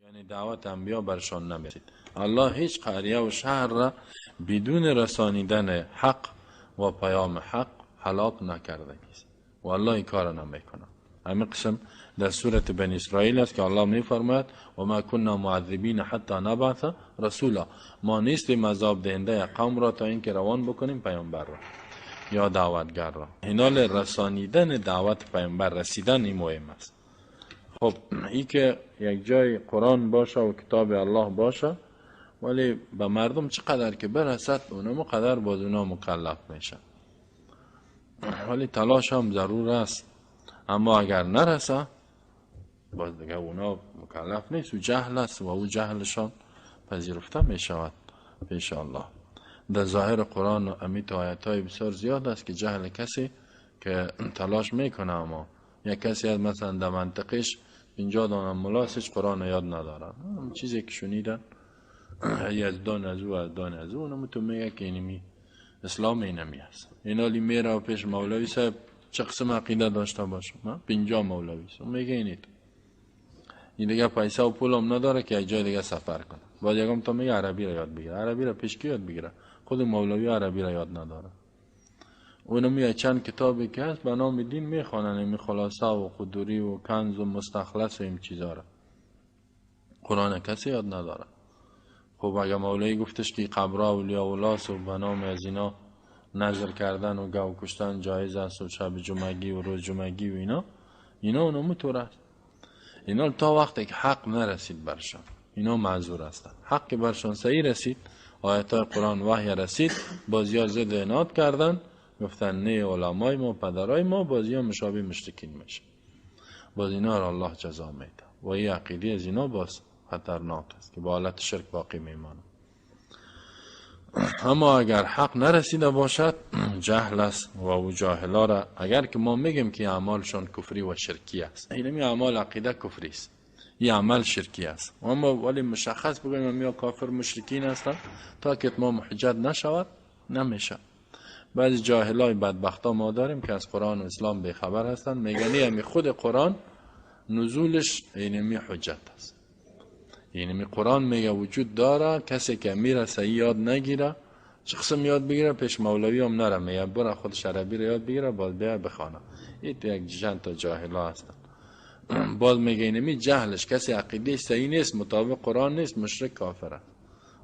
یعنی دعوت انبیا برشان نمیرسید. الله هیچ قریه و شهر را بدون رسانیدن حق و پیام حق هلاک نکرده است و الله این کار نمیکنه. همین قسم در سورة بنی اسرائیل است که الله میفرماید و ما كنا معذبین حتی نبعث رسولا، ما نیستیم عذاب دهنده قوم را تا اینکه روان بکنیم پیامبر را یا دعوتگر را. هنال رسانیدن دعوت پیامبر رسیدن این مهم است. خب ای که یک جای قرآن باشه و کتاب الله باشه، ولی به مردم چقدر که برسد اونم قدر باز اونا مکلف میشه، ولی تلاش هم ضرور است. اما اگر نرسه باز دیگه اونا مکلف نیست و جهل است و او جهلشان پذیرفته میشود پیش الله. در ظاهر قرآن و امیت آیت های بسیار زیاد است که جهل کسی که تلاش میکنه، اما یک کسی از مثلا در منطقش 50 دانه ملاس هیچ قرآن یاد ندارن، چیزی که شنیدن از دان از او از دان از او، اونم تو میگه که اینمی اسلام اینمی است. اینالی میره پیش مولوی صاحب چه قسم عقیده داشته باشه، 50 مولوی صاحب میگه اینید این دیگه پیسه و پول هم نداره که یک جای دیگه سفر کنه. باید یکم تا میگه عربی را یاد بگیره، عربی را پیش کی یاد بگیره؟ خود مولوی عربی را یاد نداره. اونم یه چند کتابی که هست به نام دین میخوانن، این خلاصه و قدوری و کنز و مستخلص و این چیزا را. قرآن کسی یاد نداره. خب اگه مولوی گفتش که قبرا اولیا ولاس و به نام از اینا نظر کردن و گاو کشتن جایز است و شب جمعگی و روز جمعگی و اینا، اینا اونمو طور است. اینا تا وقتی که حق نرسید برشان اینا معذور هستند. حق که برشان صحیح رسید، آیات قرآن وحی رسید، بازی ضد عناد کردن، گفتن نه علمای ما پدرای ما، بازی ها مشابه مشرکین میشه، باز اینا را الله جزا میده. و این عقیده از اینا باز خطرناک است که با حالت شرک باقی میمانه. اما اگر حق نرسیده باشد جهل است و او جاهلا را اگر که ما میگیم که اعمالشان کفری و شرکی است، اینمی اعمال عقیده کفری است، این عمل شرکی است، اما ولی مشخص بگوییم یا کافر مشرکین هستند تا که اتمام حجت نشود نمیشه. بعضی جاهلای بدبختا ما داریم که از قرآن و اسلام بیخبر هستند، میگن یعنی خود قرآن نزولش اینمی حجت است، یعنی قرآن میگه وجود داره، کسی که میرسه یاد نگیره چه قسم یاد بگیره پیش مولوی هم نره، میگه برو خودش عربی رو یاد بگیره باز بیا بخوانه. این تو یک چند تا جاهلا هستن. باز میگه اینمی جهلش کسی عقیده صحیح نیست، مطابق قرآن نیست، مشرک کافره،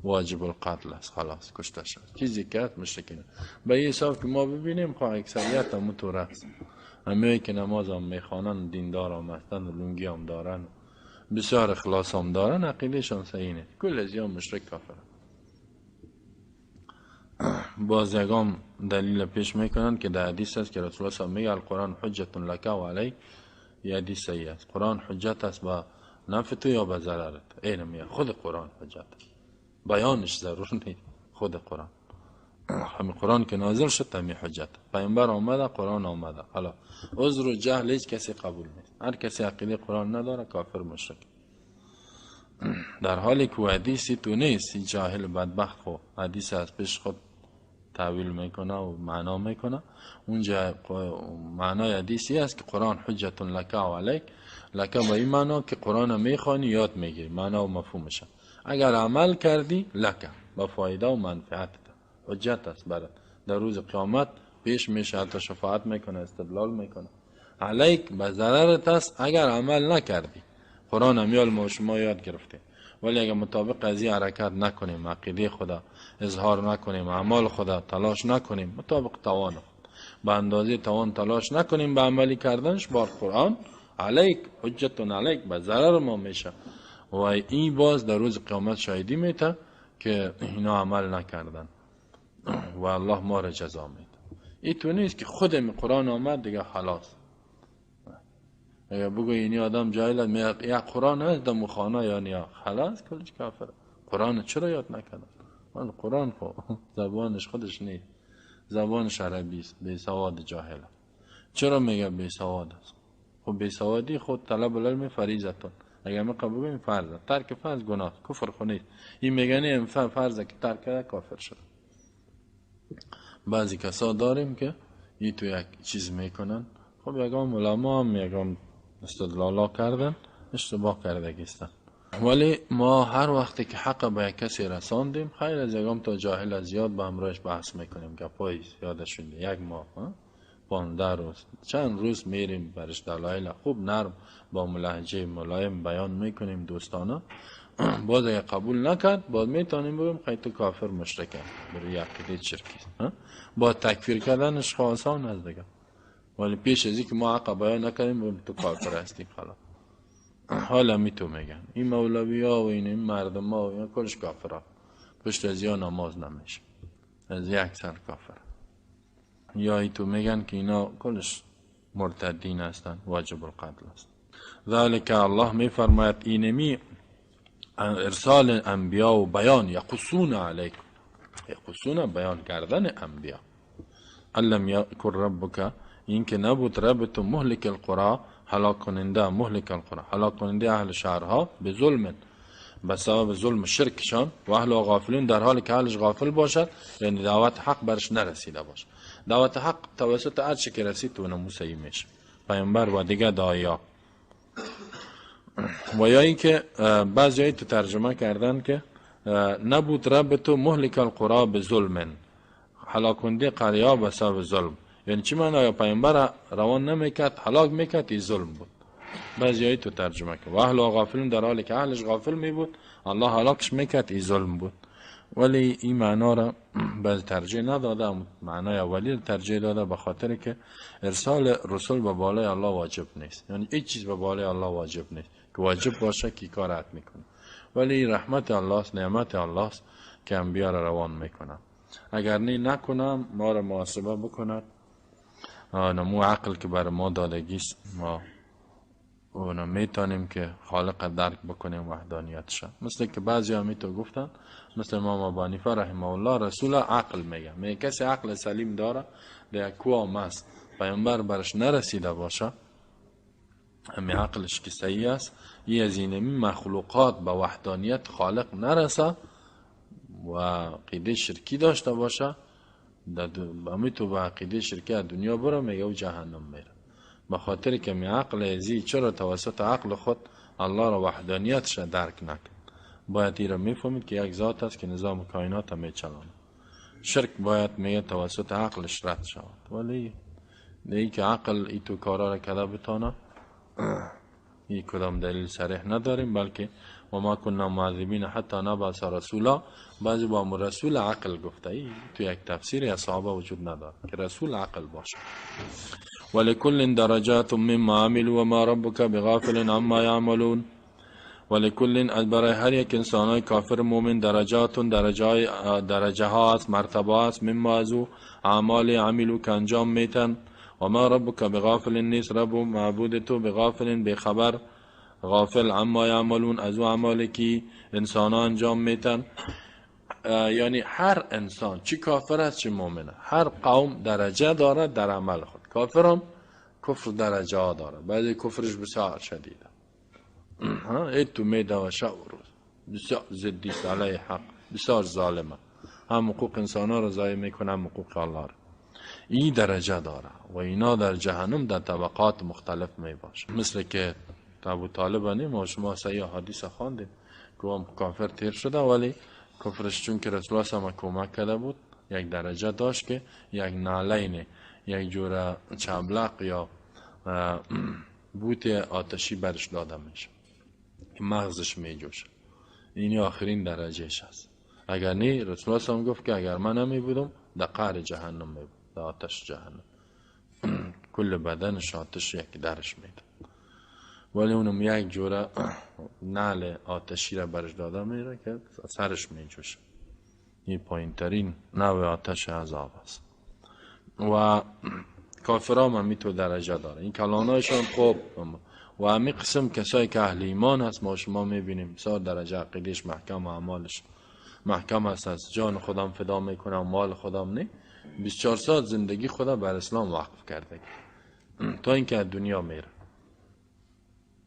واجب القتل است، خلاص کشته شد. چیزی که هست مشرکین. به این حساب که ما ببینیم خب اکثریت هم طور است، همه که نماز هم میخوانن دیندار هم هستن و لونگی هم دارن بسیار اخلاص هم دارن، عقیدهشان صحیح نیست، کل از یا مشرک کافر. باز یگام دلیل پیش میکنن که در حدیث است که رسول الله میگه القرآن حجت لک و علیک، یه حدیث صحیح است، قرآن حجت است با نفع تو یا به ضررت. اینم میگه خود قرآن حجت است، بیانش ضرور نیست، خود قرآن همین قرآن که نازل شد همین حجت، پیامبر آمده قرآن آمده، حالا عذر و جهل هیچ کسی قبول نیست، هر کسی عقیده قرآن نداره کافر مشرک. در حالی که حدیثی تو نیست، این جاهل بدبخت خو حدیث از پیش خود تاویل میکنه و معنا میکنه. اونجا معنای حدیثی است که قرآن حجت لک و علیک، لک با این معنا که قرآن میخوانی یاد میگیری معنا و مفهومش، اگر عمل کردی لک با فایده و منفعت حجت است برات، در روز قیامت پیش میشه، حتی شفاعت میکنه، استدلال میکنه. علیک به ضررت است اگر عمل نکردی. قرآن امیال ما شما یاد گرفتیم، ولی اگر مطابق از این حرکت نکنیم، عقیده خدا اظهار نکنیم، اعمال خدا تلاش نکنیم، مطابق توان خود به اندازه توان تلاش نکنیم به عملی کردنش، بار قرآن علیک حجت علیک به ضرر ما میشه و این باز در روز قیامت شاهدی میته که اینا عمل نکردن و الله ما را جزا میده. این تو نیست که خود قرآن آمد دیگه خلاص. اگر بگو اینی آدم جاهل است، یا قرآن هست در مخانه یا نیا، خلاص کلش کافر. قرآن چرا یاد نکردن؟ قرآن خو زبانش خودش نیست، زبانش عربی است، بی سواد جاهل. چرا میگه بی سواد است؟ خب بی سوادی خود طلب العلم فریضتون، اگر ما قبول بگیم فرض، ترک فرض گناه، کفر خو نیست. این میگه نه فرض که ترک کرده کافر شد. بعضی کسا داریم که یه تو یک چیز میکنن، خب یکم علما هم یکم استدلالا کردن، اشتباه کرده گیستن. ولی ما هر وقتی که حق به یک کسی رساندیم، خیر از یکم تا جاهل زیاد با همراهش بحث میکنیم، گپای یادشون یک ماه، 15 روز، چند روز میریم برش دلایل خوب نرم با ملهجه ملایم بیان میکنیم دوستانه. باز اگه قبول نکرد باز میتونیم بگیم خیلی تو کافر مشرکه، برای عقیده شرکی. با تکفیر کردنش خو آسان است دیگه، ولی پیش از اینکه ما حق بیان نکنیم بگیم تو کافر هستی خلاص. حالا می تو میگن این مولوی ها و این مردم ها و این کلش کافر ها، پشت از یا نماز نمیشه، از یک سر کافر. یا ای تو میگن که اینا کلش مرتدین هستن، واجب القتل است. ذالک الله میفرماید اینمی ارسال انبیا و بیان، یقصون علیکم، یقصون بیان کردن انبیا. الم یکن ربک، این که نبود رب تو مهلک القرى، هلاک کننده، مهلک القرى هلاک کننده اهل شهرها، به ظلم، به سبب ظلم شرکشان، و اهل غافلون، در حالی که اهلش غافل باشد، یعنی دعوت حق برش نرسیده باشد. دعوت حق توسط هر چه که رسید تو نموسه‌ای میشه، پیامبر و دیگه داعیا. و یا اینکه بعضی تو ترجمه کردن که نبود رب تو مهلک القرى به ظلم، هلاک کننده قریه به سبب ظلم. یعنی چی معنی؟ یا پیامبر روان نمیکرد، هلاک میکرد، این ظلم بود. بعضی تو ترجمه کرد و اهل غافلون، در حالی که اهلش غافل می بود الله هلاکش میکرد، این ظلم بود. ولی این معنا را بعضی ترجیح نداده، معنای اولی را ترجیح داده، به خاطر که ارسال رسول به بالای الله واجب نیست، یعنی هیچ چیز به بالای الله واجب نیست که واجب باشه کی کار حت میکنه. ولی رحمت الله است، نعمت الله است که انبیا را روان میکنه. اگر نی نکنم ما را محاسبه بکند، نمو عقل که بر ما دادگیست، ما اونو میتونیم که خالق درک بکنیم وحدانیتش. مثل که بعضی هم تو گفتن، مثل امام ابو حنیفه رحمه الله رسول عقل میگه، میگه کسی عقل سلیم داره در کوام است، پیامبر برش نرسیده باشه، همی عقلش که صحیح است، یه از اینمی مخلوقات به وحدانیت خالق نرسه و عقیده شرکی داشته باشه، همی تو به عقیده شرکی از دنیا بره، میگه او جهنم میره. به خاطر که می عقل ازی چرا توسط عقل خود الله را وحدانیتش درک نکرد. باید این را میفهمید که یک ذات است که نظام کائنات میچلانه. شرک باید میگه توسط عقلش رد شود، ولی نه که عقل ای تو کارا را کده بتانه، این کدام دلیل صریح نداریم، بلکه و ما کنا معذبین حتی نبعث رسولا. بعضی با رسول عقل گفته، ای تو یک تفسیر صحابه وجود نداره که رسول عقل باشه. ولكل درجات مما عملوا وما ربك بغافل عما يعملون. ولكل، از برای هر یک انسان کافر مؤمن درجات، درجه ها است، مرتبه است، مما از او اعمال عملو که انجام میتن. و ما ربک بغافل، نیست رب و معبود تو بغافل بخبر، غافل عما یعملون، از او اعمالی که انسان ها انجام میتن. یعنی هر انسان چی کافر است چی مؤمن، هر قوم درجه داره در عمل خود. کافرم کفر درجه ها داره، بعضی کفرش بسیار شدیده، ای تو میده و شب و روز بسیار ضدی است علیه حق، بسیار ظالمه، هم حقوق انسان ها رو ضایع میکنه هم حقوق الله رو. این درجه داره و اینا در جهنم در طبقات مختلف می باشه. مثل که ابو طالب نیم ما شما صحیح حدیث خواندیم که هم کافر تیر شده، ولی کفرش چون که رسول الله هم کمک کرده بود یک درجه داشت که یک نعلین، یک جور چبلق یا بوت آتشی برش داده میشه که مغزش میجوشه. این آخرین درجهش است. اگر نه رسول الله هم گفت که اگر من نمی بودم در قعر جهنم می بود، در آتش جهنم، کل بدنش آتش یک درش میده، ولی اونم یک جوره نعل آتشی را برش داده میره که سرش میجوشه. این پایین ترین نوع آتش عذاب است. و کافرام هم تو درجه داره، این کلانایشان خوب. و همین قسم کسایی که اهل ایمان هست ما شما میبینیم بسیار درجه عقیدهش محکم و اعمالش محکم است، از جان خودم فدا میکنم مال خودم نه، 24 ساعت زندگی خدا بر اسلام وقف کرده تا اینکه از دنیا میره.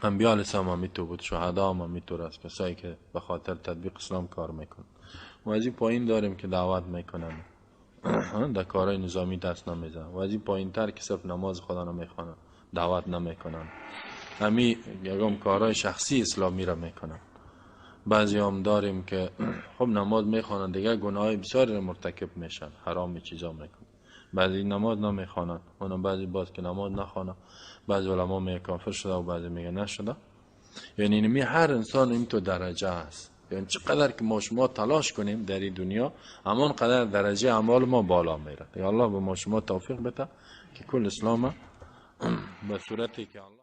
انبیاء علیه السلام هم تو بود، شهدا هم تو است، کسایی که به خاطر تطبیق اسلام کار میکنن. و از این پایین داریم که دعوت میکنن، در کارهای نظامی دست نمیزنن، و از این پایین تر که صرف نماز خدا نمیخوانن، دعوت نمیکنن، همی یکم کارهای شخصی اسلامی را میکنن. بعضی هم داریم که خب نماز میخوانند، دیگه گناه بسیاری را مرتکب میشن، حرام چیزا میکنن. بعضی نماز نمیخوانند، اونم بعضی باز که نماز نخوانه، بعضی علما میگه کافر شده و بعضی میگه نشده. یعنی اینمی هر انسان این تو درجه است. یعنی چقدر که ما شما تلاش کنیم در این دنیا، همان قدر درجه اعمال ما بالا میره. الله به ما شما توفیق بده که کل اسلام به صورتی که الله